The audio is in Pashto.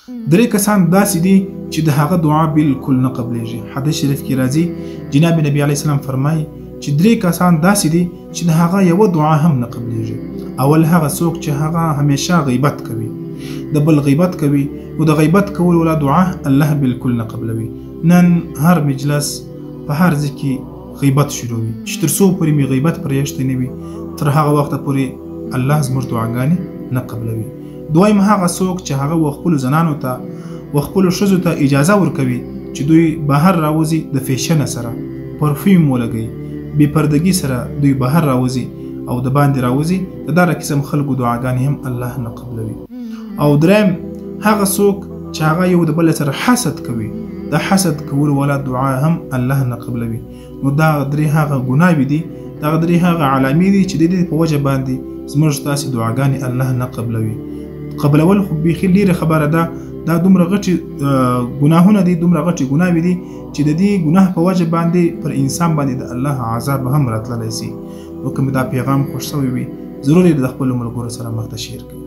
درې کسان داسې دي چې د هغه دعا بالکل نه قبلېږي. حدیث شریف کې راځي، جناب نبی علیه السلام فرمایي چې درې کسان داسې دي چې د هغه یوه دعا هم نه قبلېږي. اول هغه څوک چې هغه همیشه غیبت کوي، د بل غیبت کوي، نو د غیبت کولو ولا دعا الله بالکل نه قبلوي. نن هر مجلس په هر ځای کې غیبت شروع وي، چې تر څو پورې مې غیبت پرېښتی نه وي تر هغه وخته پورې الله زموږ دعاګانې نه قبلوي. دویم هغه څوک چې هغه و خپلو زنانو ته و خپلو ښځو ته اجازه ورکوي چې دوی بهر راوځي، د فیشنه سره پرفیوم ولګوي، بې پردګي سره دوی بهر راوځي او د باندې راوځي، د دغه قسم خلکو دعاګانې هم الله نه قبلوي. او دریم هغه څوک چې هغه یو د بل سره حسد کوي، د حسد کولو والا دعا هم الله نه قبلوي. نو دا درې هغه ګناوې دي، دغه درې هغه علامې دي چې د دې په وجه باندې زموږ ستاسې دعاګانې الله نه قبلوي. قبلول خو بیخي لیرې خبره ده، دا دومره غټې ګناهونه دي، دومره غټې ګناوې دي چې د دې ګناه په وجه باندې پر انسان باندې د الله عذاب هم راتللی سي. نو که مې دا پیغام خوښ سوی وي، ضرور یې د خپلو ملګرو سره مخته شیر کړئ.